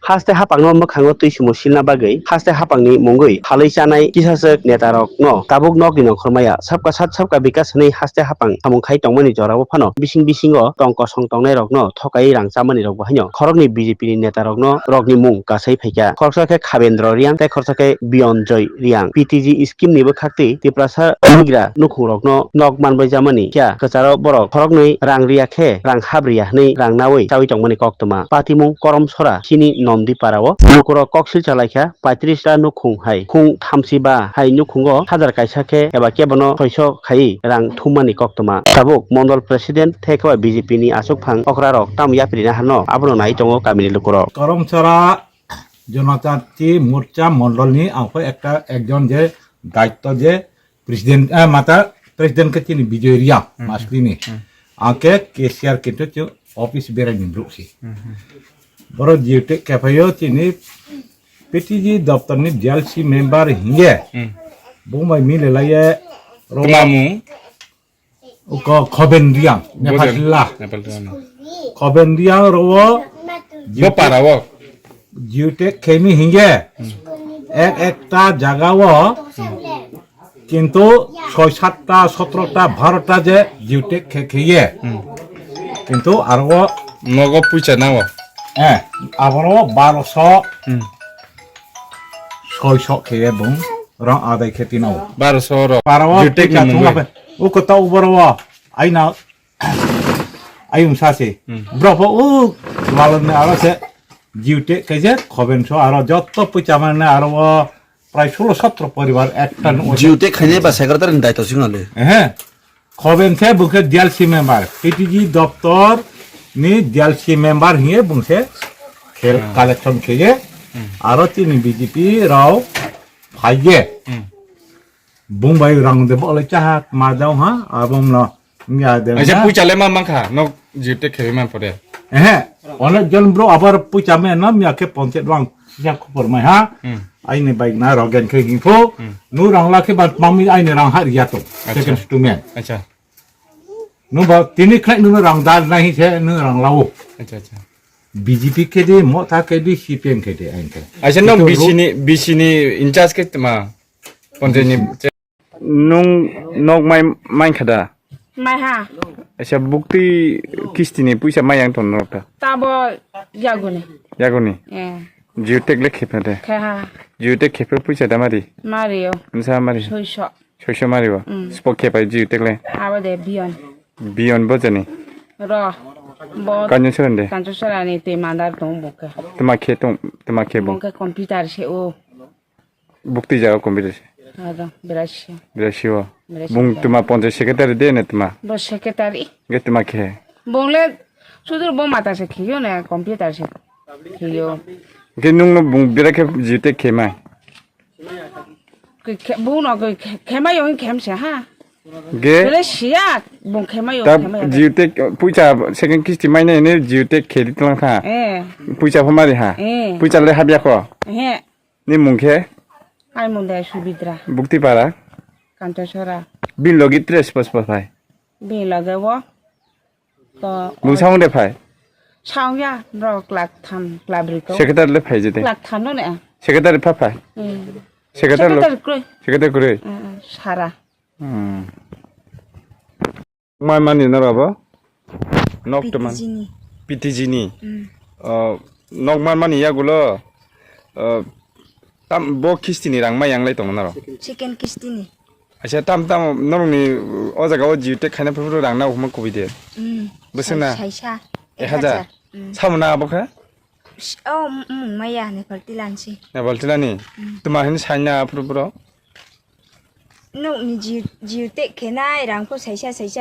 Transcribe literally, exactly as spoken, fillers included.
Haste hapangno mwkhango twi sumo silna bagwi haste hapangni mungwi halwi chanai kisaswk netarokno tabuk nokni nongkhor maya sabka sat sabka bikas hwnwi haste hapang samung khai tongmani jorao phano bising bisingo tong kosong tongnairokno thokai rang chamani rokbo haino khoroknwi B J P ni netarokno rokni mung kasai phaikha. Khoroksa khe Khabendra Reang tei khoroksa khe Biyonjoy Reang. P T G scheme ni bwkhaktwi Tiprasa nugra nukhungrokno nok manbai jamani kya kwcharo borok khoroknwi rang riya khe rang hap riya hwnwi rang nawi chawi tongmani koktwma. Patimung Korom Sora chini Nondi Parao lukurok koksil chalaikha paitris ta nukhung hai khung thamsi ba hai nukhungo hajar kaisa khe eba kebono soiso khai rang thummani koktwma. Tabuk Mondol President thekhe B J P ni aswkphang okrarok tamo yapri naharno abono nai tongo kamini lukurok. Korom Sora Jonojati Morcha Mondolni ang pho ekta ekjon je daitto je president, eh, mata president khe chini Bijoy Reang, hmm, maslini. Hmm. Ang khe cashier kintu chu office berai ni bruk si. Hmm, hmm. Boro duty kephayo chini P T G doptor ni D L C member hinge. Hmm. Bumbai mile laye ro- Tma mung? Uko Khoben Reang, Nepal Bojang. Silla. Nepal Reang. Khoben Reang ro Bo para o. Duty khemi hinge. Hmm. Ek ekta jaga o. Hmm. Kintu soi satta, sotrota, barota je duty khe kheye. Hmm. Kintu aro nogo puisa nango. Eh, aboro baroso. Hmm. Soi sok kheye bung rang adai khe tino. Baroso ro. Para o duty puisa ni mungwi. Thung ape. Uko ta uboro o. Aina ayung sasi. Hmm. Bro pho u malon ne aro se duty khe je Khoben so aro jotto puisa man ne aro o Prai solo sotro poribar ekta no. Duty khainai ba secretary ni daito singale. Ehe. Khoben se bungkhe D L C member, P T G doptor ni D L C member hiye bungse khel collection kheye. Hmm. Aro chini B J P rao phaiye. Hmm. Bung bai rang de bole chaha ma dao ha, abong no. Nya de. Acha na. Pucha le ma mankha, nok duty khe man pore. Ehe, onek jon bro abar pucha me nam ya khe ponche dwang ya khupor mai ha. Hmm. Aini bai na rogen khe hingpho. Hmm. Nu rang la khe ba mami aini rang ha riya to. Acha. Second statement. Acha. Nu ba tini khlai nu rang dar nahi se nu rang lawo. Acha, acha. B J P khe di, Motha khe di, C P M khe di, ain khe. Acha, no. Itu B C ru- ni, B C ni in charge khe tma. Ponche ni. Nung nok mai, mai khada? Mai ha. Acha, bukti kisti ni puisa mai yang ton nok ta? Tabo yaguni. Yaguni? Eh. Duty le khepna de? Khe ha. Duty khepre puisa da mari? Mari o. Nsa mari? Soiso. Soiso mari o? Mm. Spo khepai duty le? Abo de biyon. Biyon bo jani? Ro. Bo kanyo seran de? Kancho serani te mandar tong buka. Tma khe tong, tma khe bo? Bo khe computer se o. Bukti jaga computer se. Ado, berasio. Berasio. Berasio. Bung tuma ponche secretary de ne tuma. Bo secretary. Ge tuma khe. Bung le sudur bo mata se khiyo ne computer se khiyo. Ge nung no bung bera khe jite khe mai. Khe, khe, bung no khe, khe, khe mai yong khem se ha. Ge. Bele siya bung khe mai yong ta khe mai yong. Jite pucha second kisti mai ne ne jite khe di tlang kha. Eh. Pucha phamari ha. Eh. Pucha le habya kho. Eh. Ni mung khe? Ai mung de Subidra. Bukti para? Kanchasora. Bini logi tres pas pas phai? Bini loge o. To bung saung de phai? Saung ya, bro, klak tham, klak bri ko. Secretary le phai jete? Klak tham no ne. Secretary pha phai? Hmm. Secretary lo-, secretary kroi. Secretary kroi? Eh, eh, sara. Hmm. Mai mani na rabo? Nok teman. P T G ni. P T G ni. Mm. Oh, nok man mani yagulo, oh, tam bo kisti ni rang mai yang lai tong na ro? Second kisti ni. Acha, tam tam norok ni o jaga o jio te khaina phuru rang na huma kubi de. Mm. Bwswk na? Sai-, saisa. Ek hajar. Ek hajar. Mm. Samuna abo kha? Oh, mm, mm, maya Nepal tilan si. Nepal tilani? Mm. Tuma hin saina phuru bro? Nokni jio, jio te khenai rang pho saisa saisa.